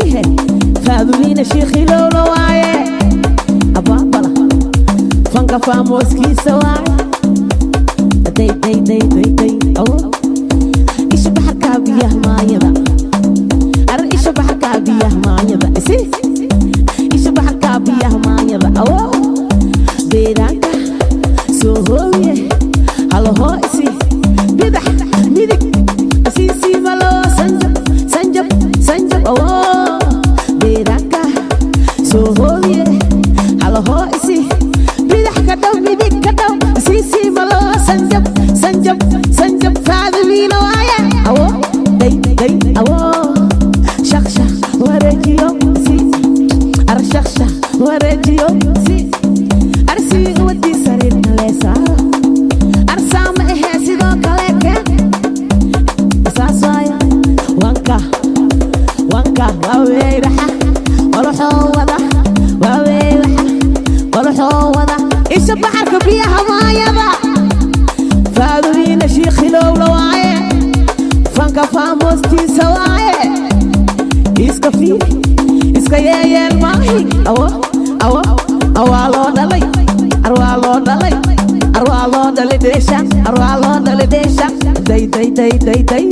Isihe Faadumiina Shiikhilowla waaye, abaabala fanka faamoskiisa waaye. Day day day day day, awo isha baxarkaa biyaha maayada, ar isha baxarkaa biyaha maayada, isi isha baxarkaa biyaha maayada, awo beeraanka soo hooye halahoo isi bidax midig asiisiimalo sanjab sanjab sanjab, awo beeraanka soo hooye halahoo isi bidax ka dhow midig ka dhow asiisiimalo sanjab sanjab sanjab. Faadumiina waaya, awo day day, awo shaq shaq wareejiyo si ar shaq shaq wareejiyo si arsii wadii sariirta lee saaro arsaama ahee sidoo kale keen saas waaya. Wanka wanka waa weyraxa qoloxoo wada, waa weyraxa qoloxoo wada isha baxarka biyaha maayada. Faadumiina Shiikhilowla waaye, fanka faamostiisa waaye. Iska fiiri, iska yeeyeel maahi, awo awo awaa loo dhalay, arwaa loo dhalay, arwaa loo dhalay dheesha, arwaa loo dhalay dheesha. Day day day day day.